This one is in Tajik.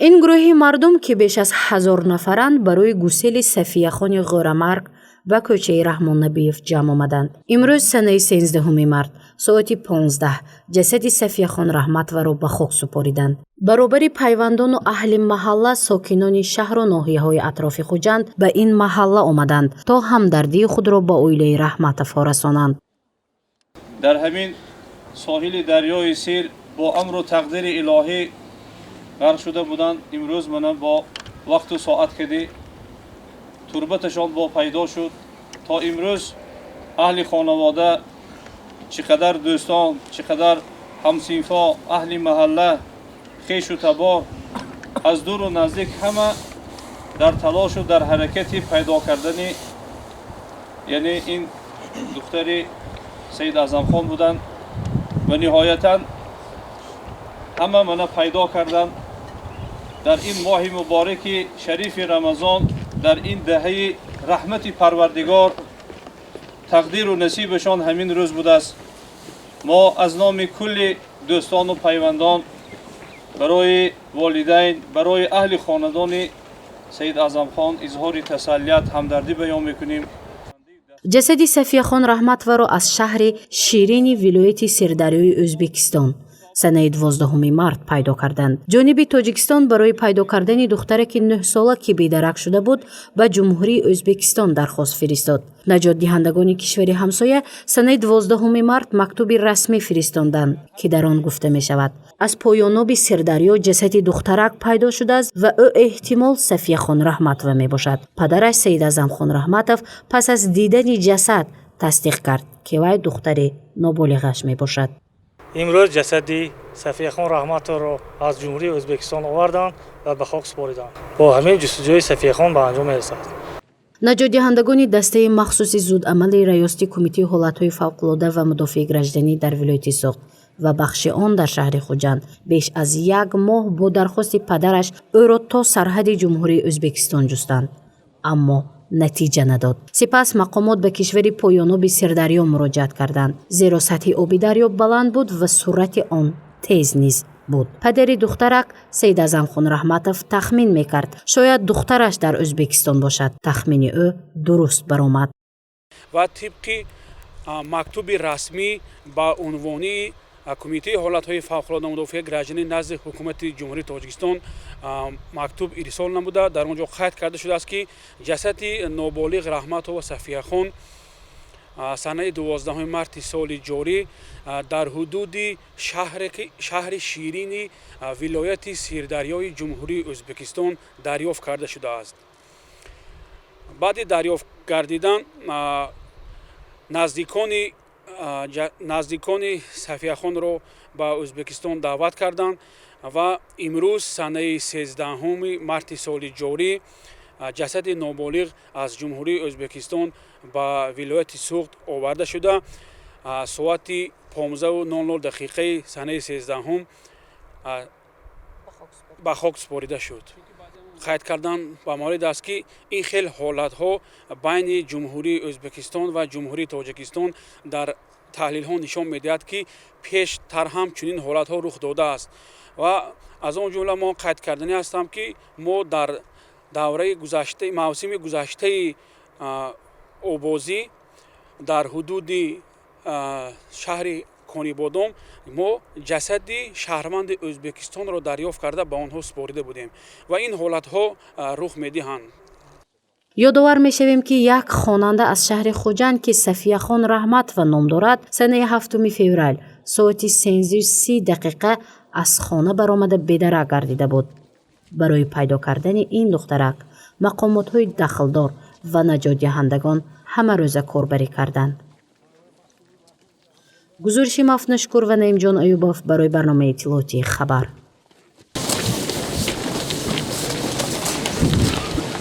Ин гурӯҳи мардум, ки беш аз 1000 нафаранд, барои гусели Сафияхони Ғӯрамарг ба кӯчаи Раҳмоннабиев ҷамъ омаданд. Имрӯз, санаи 13 март, соати 15 ҷасади Сафияхон Раҳматоваро ба хок супориданд. Баробари пайвандону аҳли маҳалла, сокинони шаҳру ноҳияҳои атрофи Хуҷанд ба ин маҳалла омаданд, то ҳамдардии худро ба оилаи Раҳматовҳо расонанд. Дар ҳамин соҳили дарёи Сир бо амру тақдири илоҳӣ ғарқ шуда буданд. Имрӯз мана бо вақту соат кади турбаташон бо пайдо шуд. То имрӯз аҳли хонавода, чӣ қадар дӯстон, чӣ қадар ҳамсинфо, аҳли маҳалла, хешу табор аз дуру наздик ҳама дар талошу дар ҳаракати пайдо кардани, яъне ин духтари Саид Аъзамхон буданд ва ниҳоятан ҳама мана пайдо карданд. Дар ин моҳи мубораки шарифи Рамазон, дар ин даҳаи раҳмати Парвардигор, тақдиру насибашон ҳамин рӯз будааст. Мо аз номи кулли дӯстону пайвандон барои волидайн, барои аҳли хонадони Саид Аъзамхон изҳори тасаллият, ҳамдардӣ баён мекунем. Ҷасади Сафияхон Раҳматоваро аз шаҳри Ширини вилояти Сирдарёи Ӯзбекистон санаи 12 март пайдо карданд. Ҷониби Тоҷикистон барои пайдо кардани духтараки 9-сола, ки бедарак шуда буд, ба Ҷумҳурии Ӯзбекистон дархост фиристод. Наҷотдиҳандагони кишвари ҳамсоя санаи 12 март мактуби расмӣ фиристонданд, ки дар он гуфта мешавад, аз поёноби Сирдарё ҷасади духтарак пайдо шудааст ва ӯ эҳтимол Сафияхон Раҳматова мебошад. Падараш Саидазамхон Раҳматов пас аз дидани ҷасад тасдиқ кард, ки вай духтари ноболиғаш мебошад. Имрӯз ҷасади Сафияхон Раҳматовро аз Ҷумҳурии Ӯзбекистон оварданд ва ба хок супориданд. Бо ҳамин ҷустуҷӯи Сафияхон ба анҷом мерасад. Наҷотдиҳандагони дастаи махсуси зудамали Раёсати Кумитаи ҳолатҳои фавқулода ва мудофиаи гражданӣ дар вилояти Суғд ва бахши он дар шаҳри Хуҷанд беш аз як моҳ бо дархости падараш ӯро то сарҳади Ҷумҳурии Ӯзбекистон ҷустанд, аммо натиҷа надод. Сипас мақомот ба кишвари поёноби Сирдарё муроҷиат карданд, зеро сатҳи оби дарё баланд буд ва суръати он тез низ буд. Падари духтарак Саидазамхон Раҳматов тахмин мекард, шояд духтараш дар Ӯзбекистон бошад. Тахмини ӯ дуруст баромад. Ва тибқи мактуби расмӣ ба унвони Кумитаи ҳолатҳои фавқулода мудофиаи гражданӣ назди Ҳукумати Ҷумҳурии Тоҷикистон мактуб ирсол намуда, дар он ҷо қайд карда шудааст, ки ҷасади ноболиғ Раҳматова Сафияхон санаи 12 марти соли ҷорӣ дар ҳудуди шаҳри Ширини вилояти Сирдарёи Ҷумҳурии Ӯзбекистон дарёфт карда шудааст. Баъди дарёфт гардидан наздикони Сафияхонро ба Ӯзбекистон даъват карданд ва имрӯз, санаи 13 марти соли ҷорӣ, ҷасади ноболиғ аз Ҷумҳурии Ӯзбекистон ба вилояти Суғд оварда шуда, соати 15:00 дақиқаи санаи 13-ҳум ба хок супорида шуд. Қайд кардан ба маврид аст, ки ин хел ҳолатҳо байни Ҷумҳурии Ӯзбекистон ва Ҷумҳурии Тоҷикистон дар таҳлилҳо нишон медиҳад, ки пештар ҳам чунин ҳолатҳо рух додааст. Ва аз он ҷумла мо қайд карданӣ ҳастам, ки мо дар давраи гузашта, мавсими гузаштаи обозӣ, дар ҳудуди шаҳри Конибодом мо ҷасади шаҳрванди Ӯзбекистонро дарёфт карда, ба онҳо супорида будем ва ин ҳолатҳо рух медиҳанд. Ёдовар мешавем, ки як хонанда аз шаҳри Хуҷанд, ки Сафияхон Раҳматова ном дорад, санаи 7 феврал соати 13:30 аз хона баромада бедарак гардида буд. Барои пайдо кардани ин духтарак мақомотҳои дахлдор ва наҷотдиҳандагон ҳамарӯза корбарӣ карданд. Гузориши Мафнашукур ва Наимҷон Аюбов барои барномаи иттилоотии «Хабар».